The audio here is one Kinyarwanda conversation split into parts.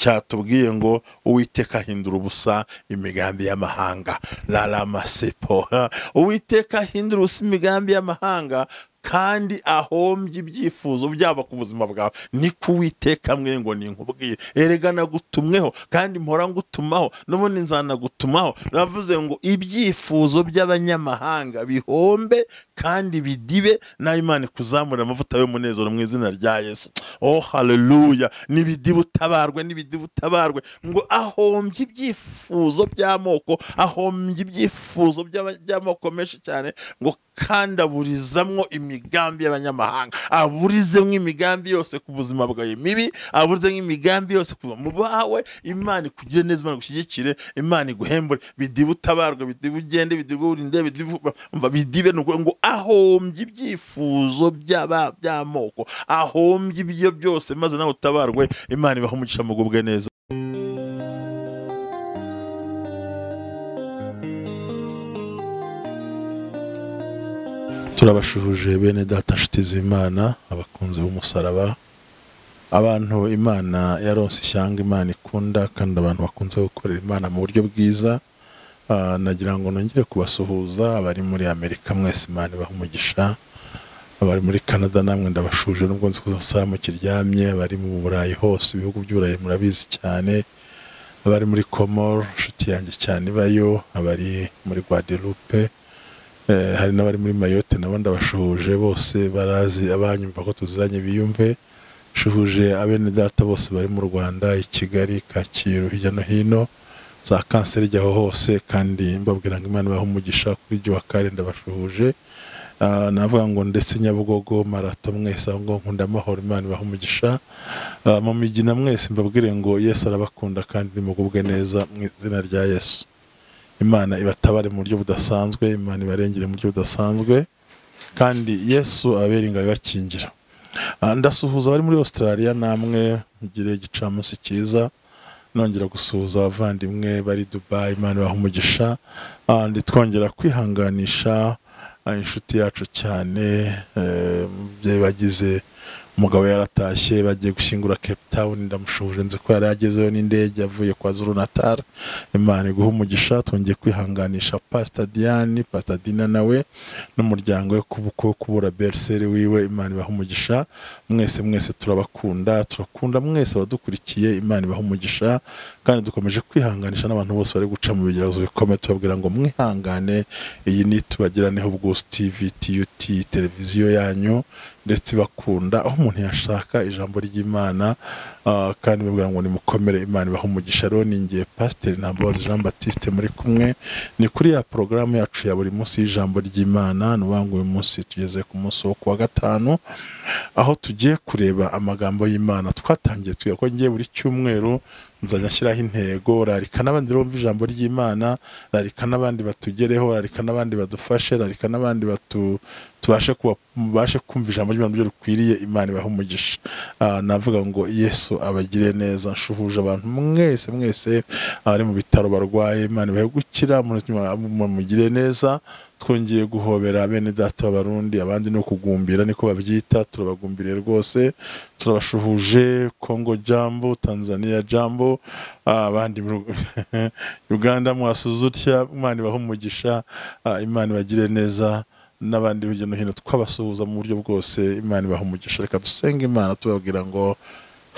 Cyatubwiye ngo Uwiteka ahindura ubusa imigambi y'amahanga. Lalamasepo. Uwiteka ahindura ubusa imigambi y'amahanga kandi ahombye ibyifuzo byabo ku buzima bwawe. Niko Uwiteka mwe ngo ninkubwiye, erega nagutumweho kandi mpora ngutumaho, n'ubundi nzanagutumaho. Navuze ngo ibyifuzo by'abanyamahanga bihombe kandi bidibe, na Imana ikuzamura amavuta y'umunezero mu izina rya Yesu. Oh haleluya! Nibidibe utabarwe, nibidibe utabarwe. Ngo ahombye ibyifuzo by'amoko, ahombye ibyifuzo by'amoko menshi cyane, ngo kandi aburizamwo imigambi y'abanyamahanga, aburizemwo imigambi yose ku buzima bwawe mibi, aburizemwo imigambi yose ku mu bawe. Imana ikugire neza, Imana igushyigikire, Imana iguhembure. Bidibe utabarwe, bidibe ugende, bidibe urinde, bidibe ngo ahombye ibyifuzo by'amoko, ahombye ibyo byose maze nawe utabarwe. Imana ibahe umugisha, mugubwe neza. Turabashuhuje bene data, nshuti z'Imana, abakunzi b'umusaraba, abantu Imana yaronse ishyanga, Imana ikunda, kandi abantu bakunze gukorera Imana mu buryo bwiza. Nagira ngo nongere kubasuhuza abari muri Amerika mwese, Imana ibahe umugisha. Abari muri Canada namwe ndabashuje, nubwo nzi ko saa mukiryamye. Abari mu Burayi hose, ibihugu by'Uburayi murabizi cyane. Abari muri Comore, nshuti yanjye cyane ibayo. Abari muri Guadeloupe, hari n'abari muri Mayotte, nabo ndabashuhuje bose, barazi abanyumva ko tuziranye biyumve. Shuhuje abene data bose bari mu Rwanda, i Kigali, Kacyiru, hirya no hino, za kanseri ijyaho hose, kandi mbabwira ngo Imana ibahe umugisha. Kuri Giwakare ndabashuhuje. Navuga ngo ndetse Nyabugogo, Marato, mwese aho ngo nkunda amahoro, Imana ibahe umugisha. Mu migina mwese mbabwire ngo Yesu arabakunda kandi nimugubwe neza mu izina rya Yesu. Imana ibatabare mu buryo budasanzwe, Imana ibarengere mu buryo budasanzwe, kandi Yesu abere ingabo ibakingira. Ndasuhuza abari muri Australia, namwe mugire igicamunsi cyiza. Nongera gusuhuza abavandimwe bari Dubai, Imana ibahe umugisha. Ndi twongera kwihanganisha inshuti yacu cyane, bagize umugabo yaratashye, bagiye gushyingura Cape Town, ndamushuhuje, nzi ko yari agezeyo n'indege avuye kwa Zulu Natal. Imana iguhe umugisha. Twongeye kwihanganisha Pastor Diane, Pastor Dina nawe n'umuryango we kubura Berseri wiwe. Imana ibahe umugisha. Mwese mwese turabakunda, turakunda mwese abadukurikiye. Imana ibahe umugisha, kandi dukomeje kwihanganisha n'abantu bose bari guca mu bigeragezo bikomeye, tubabwira ngo mwihangane. Iyi ni Tubagiraneho Ubwuzu TV, TUT, televiziyo yanyu ndetse bakunda aho umuntu yashaka ijambo ry'Imana, kandi babwira ngo nimukomere. Imana ibahe umugisha. Rero ningiye Pasteur Ntambabazi Jean Baptiste muri kumwe, ni kuri ya programu yacu ya buri munsi y'ijambo ry'Imana. Nubango uyu munsi tugeze ku munsi wo kuwa gatanu, aho tugiye kureba amagambo y'Imana. Twatangiye twiga ko ngiye buri cyumweru nzajya nshyiraho intego, rarika n'abandi bumva ijambo ry'Imana, rarika n'abandi batugereho, rarika n'abandi badufashe, rarika n'abandi tubashe kubashe kumva ijambo ry'Imana byo rukwiriye. Imana ibahe umugisha. Navuga ngo Yesu abagire neza. Nshuhuje abantu mwese mwese abari mu bitaro barwaye, Imana ibahe gukira, mugire neza. Twongeye guhobera bene data b'Abarundi, abandi no kugumbira niko babyita, turabagumbiriye rwose, turabashuhuje. Kongo jambo, Tanzania jambo, abandi Uganda mwasuzutya, Imana ibahe umugisha, Imana ibagire neza, n'abandi hirya no hino twabasuhuza mu buryo bwose. Imana ibahe umugisha. Reka dusenge Imana tubabwira ngo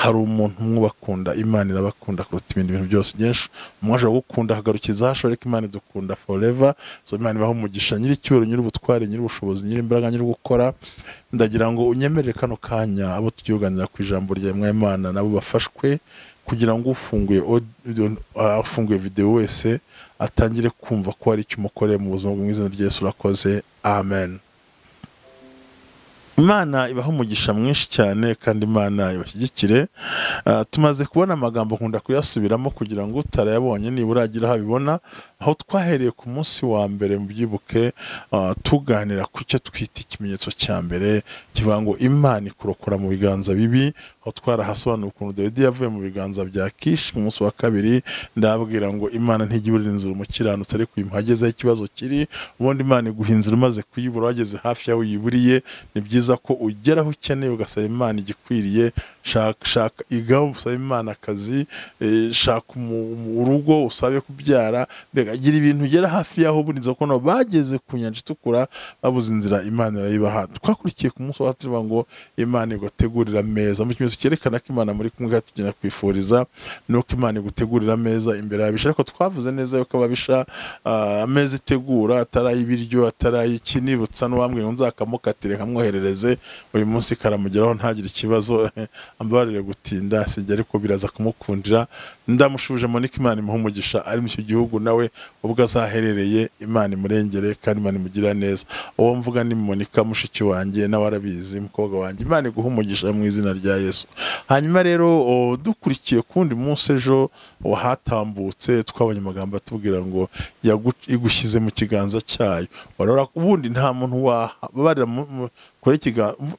hari umuntu umwe ubakunda, Imana irabakunda kuruta ibindi bintu byose. Byinshi umwaje gukunda hagarukiza hasho, ariko Imana idukunda forever. So Imana ibahe umugisha. Nyiri icyubahiro, nyiri ubutware, nyiri ubushobozi, nyiri imbaraga, nyiri gukora, ndagira ngo unyemerere kano kanya abo tugiye kuganira ku ijambo rya Imana nabo bafashwe, kugira ngo ufunguye video wese atangire kumva ko hari icyo umukoreye mu buzima bwe. Mu izina rya Yesu urakoze, amen. Imana ibaha umugisha mwinshi cyane kandi Imana ibashyigikire. Tumaze kubona amagambo, nkunda kuyasubiramo kugira ngo utarayabonye nibura agira aho abibona. Aho twahereye ku munsi wa mbere mubyibuke, tuganira ku cyo twita ikimenyetso cya mbere kivuga ngo Imana ikurokora mu biganza bibi. Aho twarahasobanuye ukuntu Dawidi yavuye mu biganza bya Kishi. Ku munsi wa kabiri ndababwira ngo Imana ntijya iburira inzira umukiranutsi, ariko imuhagezeho ikibazo kiri. Ubundi Imana iguha inzira umaze kuyibura, wageze hafi yawe uyiburiye. Ni byiza ko ugera aho ukeneye ugasaba Imana igikwiriye Shaka iga usabe Imana akazi, shaka urugo usabe kubyara, mbega gira ibintu ugera hafi yaho burinze ko bageze ku nyanja itukura babuze inzira, Imana irayibaha. Twakurikiye ku munsi wa tuvuga ngo Imana igutegurira ameza, mu kimenyetso cyerekana ko Imana muri kumwe tugenda kwifuriza nuko Imana igutegurira ameza imbere y'ababisha. Ariko twavuze neza yuko ababisha ameza itegura atari ay'ibiryo, atari ay'iki. Nibutsa n'uwambwiye ngo nzakamukatire nkamwoherereze uyu munsi karamugeraho ntagire ikibazo, ambabarire gutinda sijya, ariko biraza kumukundira. Ndamushuje Monique, Imana imuhe umugisha, ari mu icyo gihugu nawe ubwo azaherereye, Imana imurengere kandi Imana imugirira neza. Uwo mvuga ni Monica mushiki wanjye, nawe arabizi, mukobwa wanjye, Imana iguhe umugisha mu izina rya Yesu. Hanyuma rero dukurikiye kundi munsi ejo wahatambutse, twabonye amagambo atubwira ngo igushyize mu kiganza cyayo. Warora ubundi nta muntu wababarira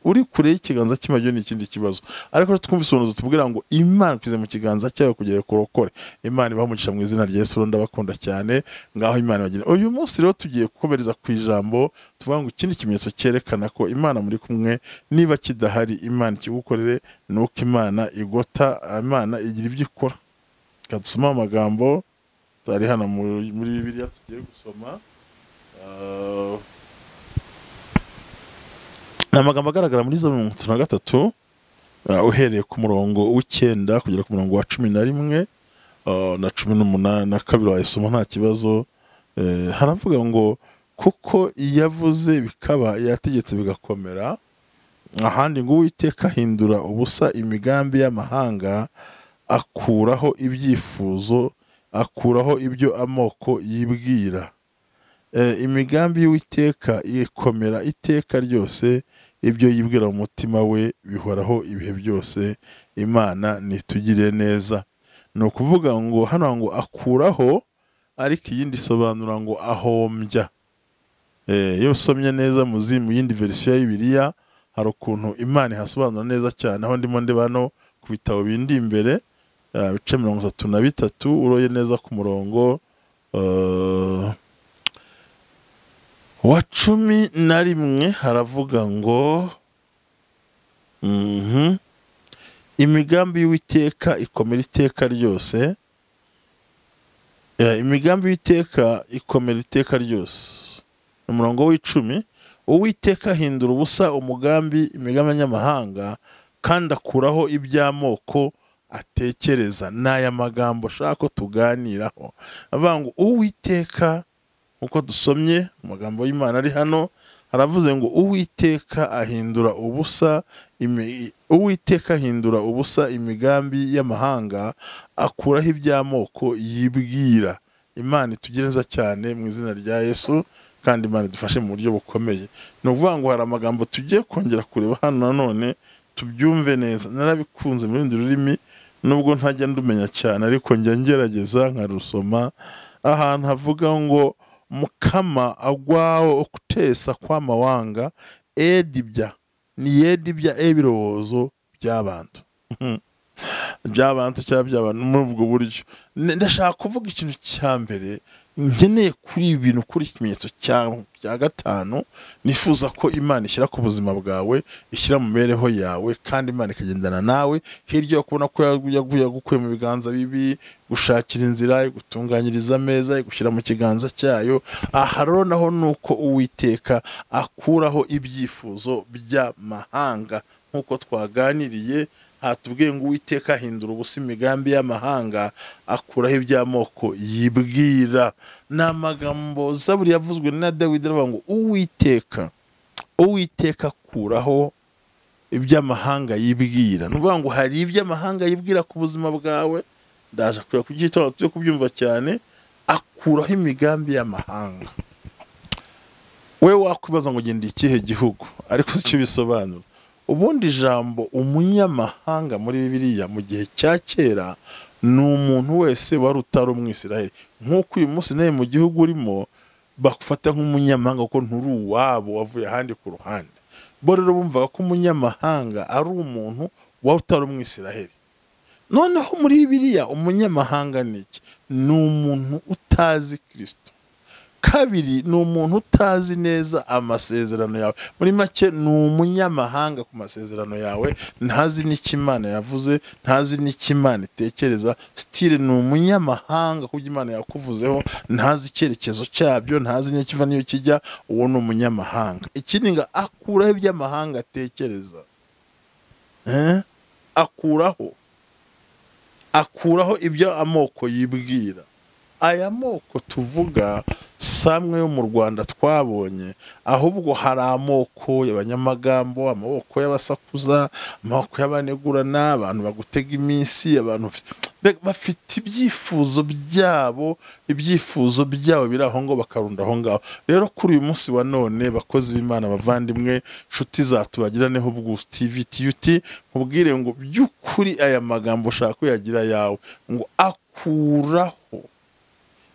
uri kure y'ikiganza cy'Imana, ni ikindi kibazo. Ariko twumvise ubuhanuzi tubwira ngo Imana igushyize mu kiganza cyayo kugira kurokore. Imana ibahe umugisha mu izina rya Yesu, ndabakunda cyane. Ngaho Imana bagira. Uyu munsi rero tugiye gukomereza ku ijambo tuvuga ngo ikindi kimenyetso cyerekana ko Imana muri kumwe, niba kidahari Imana ikigukorere, nuko Imana igota, Imana igira ibyo ikora. Reka dusome amagambo tari hano muri Bibiliya tugiye gusoma. Ni amagambo agaragara muri Zaburi 33, uhereye ku murongo w'9 kugera ku murongo wa 11 na 18 na 2, wayisoma nta kibazo. Haravuga ngo kuko yavuze bikaba, yategetse bigakomera. Ahandi ngo Uwiteka ahindura ubusa imigambi y'amahanga, akuraho ibyifuzo, akuraho ibyo amoko yibwira. Imigambi y'Uwiteka ikomera iteka ryose, ibyo yibwira mu mutima we bihoraho ibihe byose. Imana nitugire neza. Ni ukuvuga ngo hano ngo akuraho, ariko iyindi isobanura ngo ahombya. Iyo usomye neza mu yindi verisiyo ya Bibiliya hari ukuntu Imana ihasobanura neza cyane. Aho ndimo ndeba hano ku bitabo bindi imbere, ibice 33, uroye neza ku murongo wa 11 haravuga ngo imigambi y'Uwiteka ikomera iteka ryose. Imigambi y'Uwiteka ikomera iteka ryose. Umurongo w'10, Uwiteka ahindura ubusa umugambi imigambi y'abanyamahanga, kandi akuraho iby'amoko atekereza. N'aya magambo ashaka ko tuganiraho, avuga ngo Uwiteka, uko dusomye amagambo y'Imana ari hano, haravuze ngo Uwiteka ahindura ubusa Uwiteka ahindura ubusa imigambi y'amahanga, akuraho iby'amoko yibwira. Imana itugereza cyane mu izina rya Yesu, kandi Imana idufashe mu buryo bukomeye. Ni ukuvuga ngo hari amagambo tugiye kongera kureba hano nanone tubyumve neza. Narabikunze mu rundi rurimi nubwo ntajya ndumenya cyane, ariko njya ngerageza nkarusoma. Ahantu havuga ngo Mukama agwawo okutesa kw'amawanga edibya ni yedibya ebirowoozo by'abantu by'abantu cyangwa by'abantu muri ubwo buryo. Ndashaka kuvuga ikintu cya mbere nkeneye kuri ibi bintu, kuri ikimenyetso cya gatanu nifuza ko Imana ishyira ku buzima bwawe, ishyira mu mibereho yawe, kandi Imana ikagendana nawe hirya yo kubona ko yagukuye mu biganza bibi, gushakira inzira, gutunganyiriza ameza, gushyira mu kiganza cyayo. Aha rero naho nuko Uwiteka akuraho ibyifuzo by'amahanga, nkuko twaganiriye hatubwiye ngo Uwiteka ahindura ubusa imigambi y'amahanga, akuraho iby'amoko yibwira. Ni amagambo Zaburi yavuzwe na Dawidi, aravuga ngo Uwiteka akuraho iby'amahanga yibwira. Ni ukuvuga ngo hari iby'amahanga yibwira ku buzima bwawe, ndaje kureba kubyitaho tujye kubyumva cyane. Akuraho imigambi y'amahanga. We wakwibaza ngo genda ikihe gihugu, ariko si cyo bisobanura. Ubundi ijambo umunyamahanga muri Bibiliya mu gihe cya kera ni umuntu wese wari utari umwisiraheli. Nk'uko uyu munsi nawe mu gihugu urimo bakufata nk'umunyamahanga kuko nturi uwabo, wavuye ahandi ku ruhande. Bo rero bumvaga ko umunyamahanga ari umuntu wari utari umwisiraheli. Noneho muri Bibiliya umunyamahanga ni iki? Ni umuntu utazi Kristo. Kabiri, ni umuntu utazi neza amasezerano yawe. Muri make ni umunyamahanga ku masezerano yawe, ntazi n'icyo Imana yavuze, ntazi n'icyo Imana itekereza. Stile ni umunyamahanga ku byo Imana yakuvuzeho, ntazi icyerekezo cyabyo, ntazi n'iyo kiva n'iyo kijya. Uwo ni umunyamahanga. Ikindi ngo akuraho iby'amahanga atekereza. Akuraho ibyo amoko yibwira. Aya moko tuvuga samwe yo mu Rwanda twabonye, ahubwo hari amoko y'abanyamagambo, amaboko y'abasakuza, amaboko y'abanegurana, abantu bagutega iminsi, abantu bafite ibyifuzo byabo, ibyifuzo byabo biri aho ngo bakarunda aho ngaho. Rero kuri uyu munsi wa none, bakozi b'Imana, bavandimwe, nshuti zatubagiraneho Ubwuzu TV TUT, nkubwire ngo by'ukuri aya magambo ushaka kuyagira yawe, ngo akuraho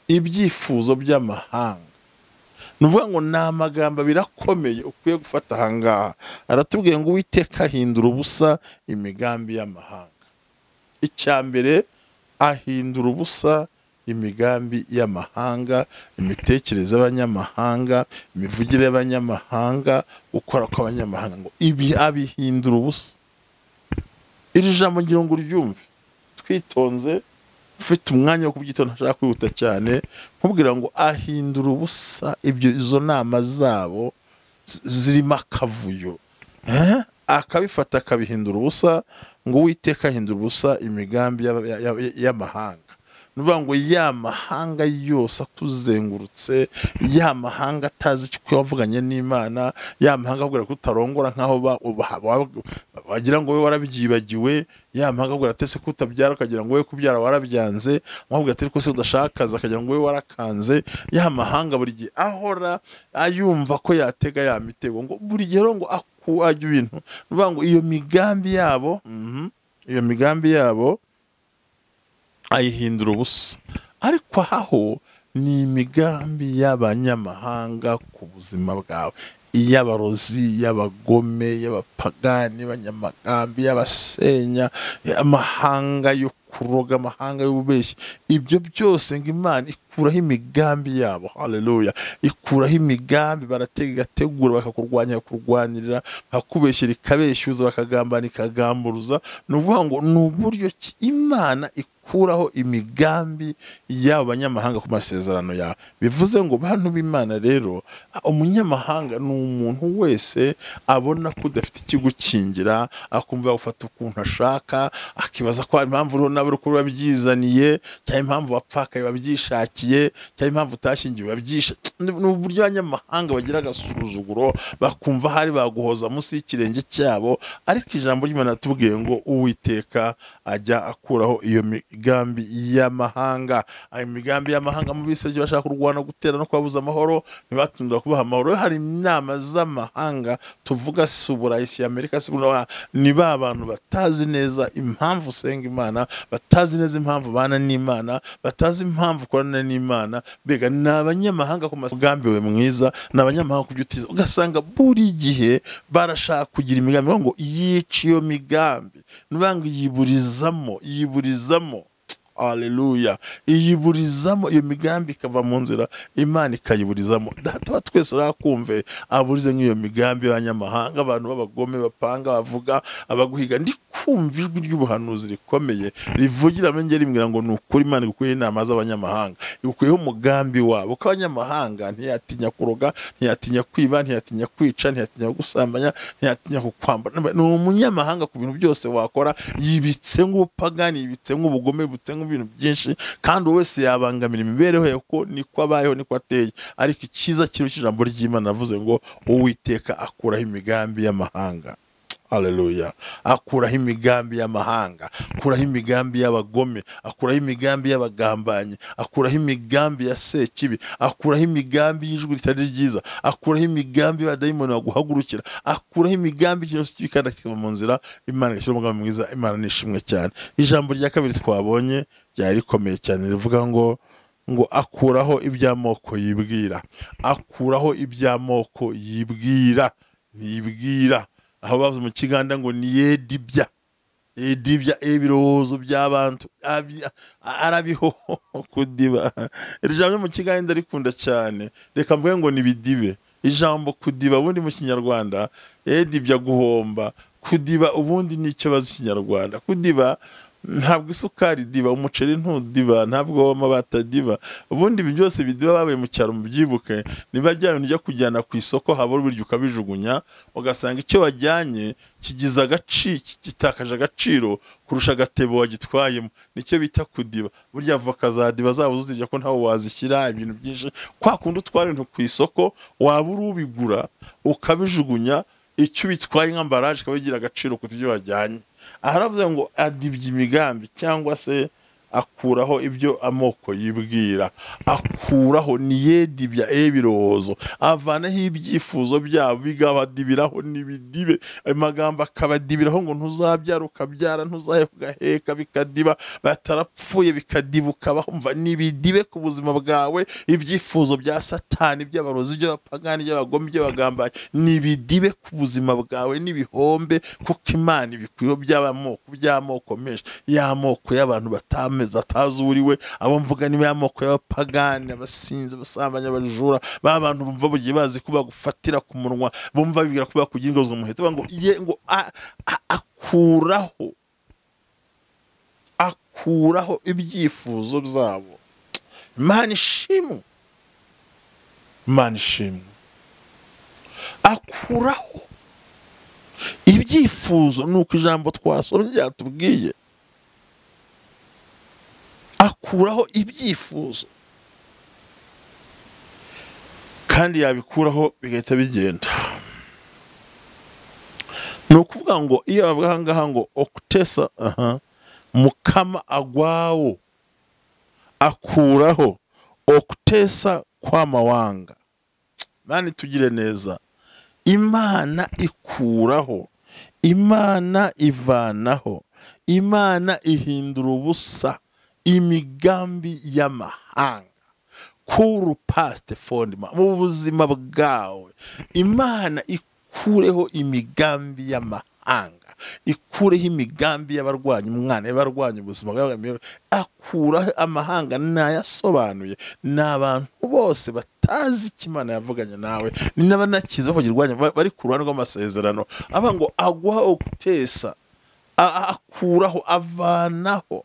ibyifuzo by'amahanga. Nuvuga ngo ni amagambo birakomeye ukwiye gufata ahangaha. Aratubwiye ngo Uwiteka ahindura ubusa imigambi y'amahanga. Icya mbere, ahindura ubusa imigambi y'amahanga, imitekerereze y'abanyamahanga, imivugire y'abanyamahanga, gukora kw'abanyamahanga, ngo ibi abihindura ubusa. Iri jambo ngira ngo uryumve twitonze, ufite umwanya wo kubyitonda, ntashaka kwihuta cyane, nkubwira ngo ahindura ubusa ibyo, izo nama zabo zirimo akavuyo, akabifata akabihindura ubusa. Ngo Uwiteka ahindura ubusa imigambi y'amahanga. Nuvuga ngo ya mahanga yose akuzengurutse, ya mahanga atazi icyo wavuganye n'Imana, ya mahanga akubwira ko utarongora nkaho wagira ngo we warabyibagiwe, ya mahanga akubwira ati se kutabyara ukagira ngo we kubyara warabyanze, akubwira ati ko se udashakaza akagira ngo we warakanze. Ya mahanga buri gihe ahora ayumva ko yatega ya mitego, ngo buri gihe ngo akuajya ibintu. Nuvuga ngo iyo migambi yabo, iyo migambi yabo ayihindura ubusa. Ariko aho ni imigambi y'abanyamahanga ku buzima bwawe, iy'abarozi, y'abagome, y'abapagani, y'abanyamagambi, y'abasenya, amahanga yo kuroga, amahanga y'ububeshyi. Ibyo byose ngo Imana ikuraho imigambi yabo. Haleluya! Ikuraho imigambi, baratega igategura, bakakurwanya, bakurwanirira, bakubeshyera ikabeshyuza, bakagambana ikagamburuza. Ni ukuvuga ngo ni uburyo ki Imana ikuraho imigambi y'abo banyamahanga ku masezerano yawe. Bivuze ngo bantu b'Imana rero, umunyamahanga ni umuntu wese abona ko udafite ikigukingira, akumva gufata ukuntu ashaka, akibaza ko hari impamvu uriho nawe uri wabyizaniye, cyangwa impamvu wapfakaye wabyishakiye, cyangwa impamvu utashyingiwe wabyisha. Ni uburyo abanyamahanga bagira agasuzuguro, bakumva hari baguhoza munsi y'ikirenge cyabo. Ariko ijambo ry'Imana ratubwiye ngo Uwiteka ajya akuraho iyo migambi y'amahanga. Ayo migambi y'amahanga mu bisebye bashaka kurwana, gutera no kubabuza amahoro, ntibatundura kubaha amahoro. Hari inama z'amahanga tuvuga si Uburayi, si Amerika, si ni ba bantu batazi neza impamvu usenga Imana, batazi neza impamvu bana n'Imana, batazi impamvu ukorana n'Imana. Mbega ni abanyamahanga ku mugambi we mwiza, ni abanyamahanga ku byo utize. Ugasanga buri gihe barashaka kugira imigambi, ngo yica iyo migambi, nuvuga ngo yiburizamo, yiburizamo. Haleluya! Iyiburizamo iyo migambi ikava mu nzira, Imana ikayiburizamo. Data wa twese urakumve aburize nk'iyo migambi y'abanyamahanga, abantu b'abagome bapanga, bavuga, abaguhiga. Ndi kumva ijwi ry'ubuhanuzi rikomeye rivugira amenge rimbwira ngo ni ukuri Imana igukuye inama z'abanyamahanga, igukuyeho umugambi wabo. Ko abanyamahanga ntiyatinya kuroga, ntiyatinya kwiba, ntiyatinya kwica, ntiyatinya gusambanya, ntiyatinya kukwambara. Ni umunyamahanga ku bintu byose wakora, yibitse nk'ubupagani, yibitse nk'ubugome, yibitse ibintu byinshi, kandi wese yabangamira imibereho ye ko niko abayeho, niko ateye. Ariko icyiza kiri cy'ijambo ry'Imana navuze ngo Uwiteka akuraho imigambi y'amahanga. Haleluya! Akuraho imigambi y'amahanga, akuraho imigambi y'abagome, akuraho imigambi y'abagambanyi, akuraho imigambi ya sekibi, akuraho imigambi y'ijwi ritari ryiza, akuraho imigambi y'abadayimoni baguhagurukira, akuraho imigambi yose kandi akikava mu nzira. Imana igashyira umugambi mwiza. Imana nishimwe cyane. Ijambo rya kabiri twabonye ryari rikomeye cyane, rivuga ngo akuraho iby'amoko yibwira, akuraho iby'amoko yibwira, nibwira. Aho bavuze mu Kiganda ngo ni yedibya. Edibya ebirowoozo by'abantu arabiho kudiba. Iri jambo mu Kiganiro ndarikunda cyane, reka mvuge ngo nibidibe. Ijambo kudiba ubundi mu Kinyarwanda edibya guhomba, kudiba ubundi nicyo bazi Kinyarwanda. Kudiba ntabwo isukari diba, umuceri ntudiba, ntabwo amabati adiba, ubundi ibi byose bidiba babaye mu cyaro mubyibuke, niba bya bintu ujya kujyana ku isoko habura uburyo ukabijugunya, ugasanga icyo wajyanye kigize agaciro, gitakaje agaciro kurusha agatebo wagitwayemo, nicyo bita kudiba. Burya avoka za diba zabo uzirya ko ntawe wazishyira ibintu byinshi, kwa kundi utwara ibintu ku isoko waba urubigura ukabijugunya, icyo bitwaye nka ambaraje ikabigira agaciro kuruta ibyo wajyanye. Aha aravuze ngo adibya imigambi cyangwa se akuraho ibyo amoko yibwira, akuraho niyedibya ebirozo, avanaho ibyifuzo byabo bigabadibiraho nibidibe, amagambo akabadibiraho ngo ntuzabyara ukabyara, ntuzaheka ugaheka bikadiba, batarapfuye bikadibuka, bahumva nibidibe ku buzima bwawe. Ibyifuzo bya Satani, by'abarozi, by'abapagani, by'abagome, by'abagambanyi nibidibe ku buzima bwawe n'ibihombe, kuko Imana ibikuyeho by'amoko by'amoko menshi, y'amoko y'abantu batameze atazuriwe, abo mvuga niba y'amoko y'abapagani, abasinzi, abasambanyi, abajura, ba bantu bumva bugiye bazi ko bagufatira ku munwa, bumva bibwira ko bakugira ingozwa muheto, ngo ye ngo akuraho akuraho ibyifuzo byabo. Imana ishimwe, Imana ishimwe. Akuraho ibyifuzo, nuko ijambo twasomye ryatubwiye, akuraho ibyifuzo, kandi yabikuraho bigahita bigenda. Ni ukuvuga ngo iyo bavuga aha ngaha ngo okutesa mukama agwawo, akuraho okutesa kw'amawanga. Imana itugire neza. Imana ikuraho, Imana ivanaho, Imana ihindura ubusa imigambi y'amahanga. Kuru paste fondima mu buzima bwawe, Imana ikureho imigambi y'amahanga, ikureho imigambi y'abarwanya umwana, y'abarwanya ubuzima bwawe. Akuraho amahanga nayasobanuye, ni abantu bose batazi icyo Imana yavuganye nawe, ni n'abanakiza bakagirwanya bari ku ruhande rw'amasezerano. Aba ngo aguha okutesa, akuraho, avanaho.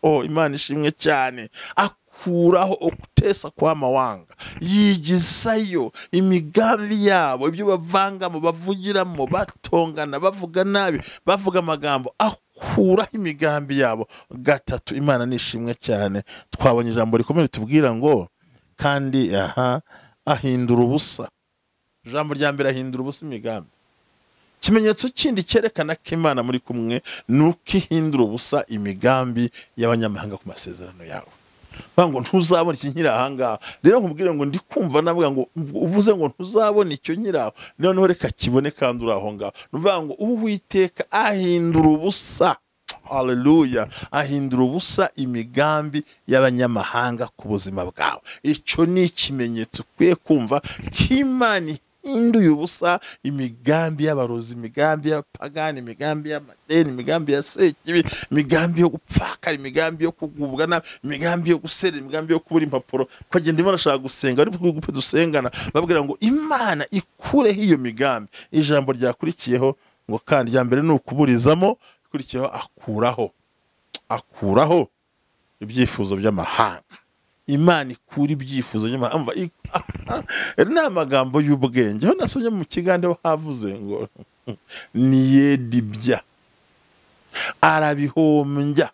Oh, Imana ishimwe cyane. Akuraho okutesa kw'amawanga, yigizayo imigambi yabo, ibyo bavangamo, bavugiramo, batongana, bavuga nabi, bavuga amagambo, akuraho imigambi yabo. Gatatu, Imana nishimwe cyane. Twabonye ijambo rikomeye tubwira ngo kandi aha ahindura ubusa. Ijambo rya mbere ahindura ubusa imigambi. Ikimenyetso kindi cyerekana ko Imana muri kumwe nuko ihindura ubusa imigambi y'abanyamahanga ku masezerano yawe. Ngo ntuzabona icyo nkiri aha ngaha. Rero nkubwire ngo ndi kumva navuga ngo uvuze ngo ntuzabona icyo nkiri aho, noneho reka kibone kandi uri aho ngaho. Ni ukuvuga ngo Uwiteka ahindura ubusa, haleluya, ahindura ubusa imigambi y'abanyamahanga ku buzima bwawe. Icyo ni ikimenyetso ukwiye kumva ko Imana ihinduye ubusa imigambi y'abarozi, imigambi y'abapagani, imigambi y'amadeni, imigambi ya sekibi, imigambi yo gupfakara, imigambi yo kugubwa nabi, imigambi yo guserera, imigambi yo kubura impapuro. Ukagenda Imana ashaka gusenga, ariko gupfa dusengana babwira ngo Imana ikureho iyo migambi. Ijambo ryakurikiyeho ngo kandi rya mbere ni ukuburizamo, ikurikiyeho akuraho, akuraho ibyifuzo by'amahanga. Imana ikura ibyifuzo by'amahanga. Ni amagambo y'ubwenge. Aho nasomye mu Kigande havuze ngo niyedibya, arabihombya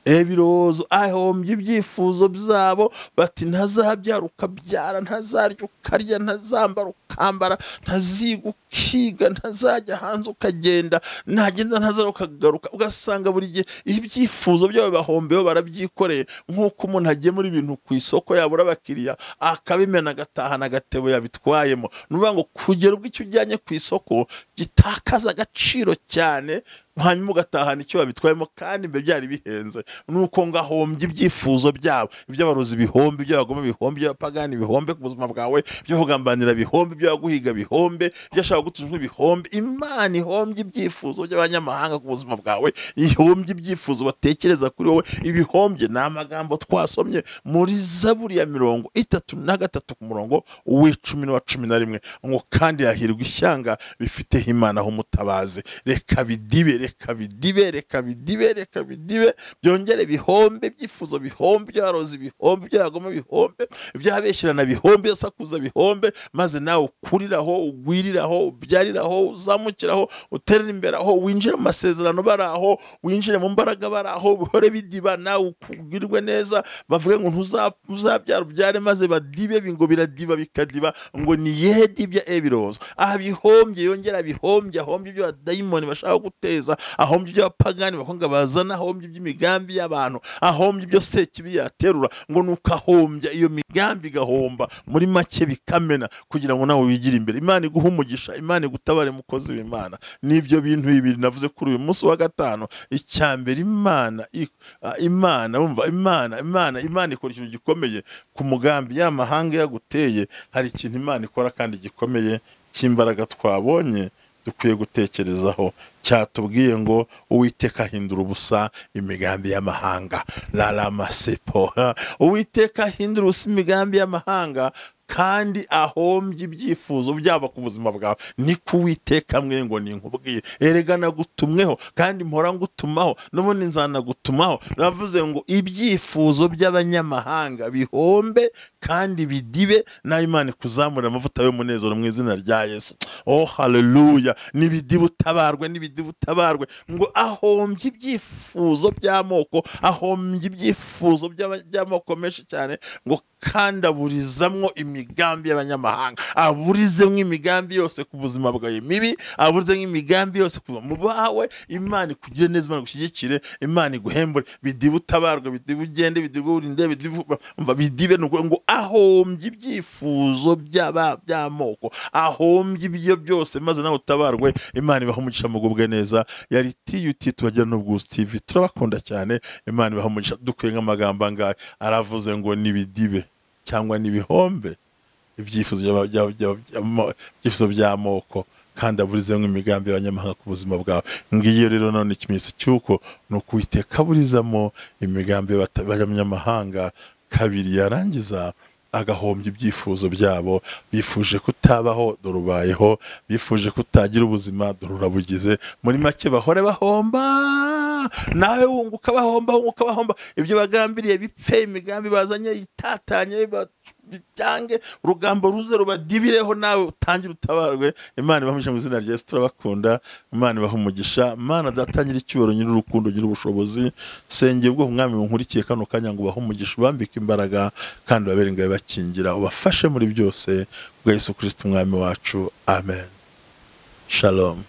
ebirozo, ahombya ibyifuzo byabo, bati ntazabyara ukabyara, ntazarya ukarya, ntazambara ukambara, ntaziga ukiga, ntazajya hanze ukagenda, ntagenda ntazara ukagaruka. Ugasanga buri gihe ibyifuzo byabo bahombeho barabyikoreye, nk'uko umuntu agemura ibintu ku isoko yabura abakiriya akabimena agatahana agatebo yabitwayemo. Ni ukuvuga ngo kugera ubwo icyo ujyanye ku isoko gitakaza agaciro cyane hanyuma ugatahana icyo babitwayemo kandi mbere byari bihenze. Nuko ngahombye ibyifuzo byabo, iby'abarozi bihombe, iby'abagome bihombe, iby'abapagani bihombe ku buzima bwawe, ibyo kugambanira bihombe, ibyo guhiga bihombe, ibyo ashaka gutuza bihombe. Imana ihombye ibyifuzo by'abanyamahanga ku buzima bwawe, ihombye ibyifuzo batekereza kuri wowe, ibihombye. Ni amagambo twasomye muri Zaburi ya 33 ku murongo w'icumi n'uwa 11, ngo kandi hahirwa ishyanga rifite Imana ho umutabazi. Reka bidibe, reka bidibe, reka bidibe, reka bidibe, byongere bihombe, ibyifuzo bihombe, iby'abarozi bihombe, iby'abagome bihombe, iby'abeshyirana bihombe, sakuza bihombe, maze nawe ukuriraho, ugwiriraho, ubyariraho, uzamukiraho, uterera imbere aho, winjire mu masezerano baraho, winjire mu mbaraga baraho, bihore bidiba, nawe ukugirwe neza, bavuge ngo ntuzabyara ubyare, maze badibe, ngo biradiba bikadiba, ngo ni yedibya ebirozo. Abihombye yongera bihombye, ahombye ibyo abadayimoni bashaka guteza, ahombye ibyo abapagani bakonga bazana, ahombye iby'imigambi y'abantu, ahombye ibyo sekibi yaterura, ngo nuko ahombya iyo migambi igahomba, muri make bikamena, kugira ngo nawe wigire imbere. Imana iguhe umugisha, Imana igutabare mukozi w'Imana. Nibyo bintu bibiri navuze kuri uyu munsi wa gatanu. Icyambere, Imana umva, Imana ikora ikintu gikomeye ku mugambi y'amahanga yaguteye. Hari ikintu Imana ikora kandi gikomeye cy'imbaraga twabonye dukwiye gutekerezaho, cyatubwiye ngo Uwiteka ahindura ubusa imigambi y'amahanga. Raramasepo, Uwiteka ahindura ubusa imigambi y'amahanga kandi ahombye ibyifuzo byabo ku buzima bwawe. Ni ku Uwiteka mwe ngo ninkubwiye, erega nagutumweho kandi mpora ngutumaho, n'ubundi nzanagutumaho. Navuze ngo ibyifuzo by'abanyamahanga bihombe kandi bidibe, nayo Imana ikuzamura amavuta y'umunezero mu izina rya Yesu. Oh haleluya! Nibidibe utabarwe, nibidibe utabarwe. Ngo ahombye ibyifuzo by'amoko, ahombye ibyifuzo by'amoko menshi cyane, ngo kandi aburizamwo imigambi y'abanyamahanga, aburizemwo imigambi yose ku buzima bwawe mibi, aburizemwo imigambi yose ku mu bawe. Imana ikugire neza, Imana igushyigikire, Imana iguhembure, bidibe utabarwe, bidibe ugende, bidibe urinde, bidibe umva, bidibe. Ngo ahombye ibyifuzo by'amoko, ahombye ibyo byose, maze nawe utabarwe. Imana ibahe umugisha, mugubwe neza. Yari TUT tubagira n'Ubwuzu TV, turabakunda cyane. Imana ibahe umugisha. Dukwiye nk'amagambo angahe aravuze ngo nibidibe cyangwa nibihombe ibyifuzo by'amoko, kandi aburizemo imigambi y'abanyamahanga ku buzima bwawe. Ngiyo rero none ikimenyetso cy'uko ni Uwiteka aburizamo imigambi y'abanyamahanga, kabiri yarangiza agahombya ibyifuzo byabo. Bifuje kutabaho, dore ubayeho. Bifuje kutagira ubuzima, dore urabugize. Muri make bahore bahomba, nawe wunguka, bahomba, wunguka, bahomba. Ibyo bagambiriye bipfe, imigambi bazanye itatanye, byange, urugambo ruze rubadibireho, nawe utangire utabarwe. Imana ibahe mu izina rya Yesu, turabakunda. Imana ibahe umugisha. Imana datangira icyubahiro, nyiri urukundo, nyiri ubushobozi. Sengeye ubwo Mwami munkurikiye kano kanya ngo ubahe umugisha, ubambike imbaraga kandi ubabere ingabo bakingira, ubafashe muri byose bwa Yesu Kristo Umwami wacu. Amen. Shalom.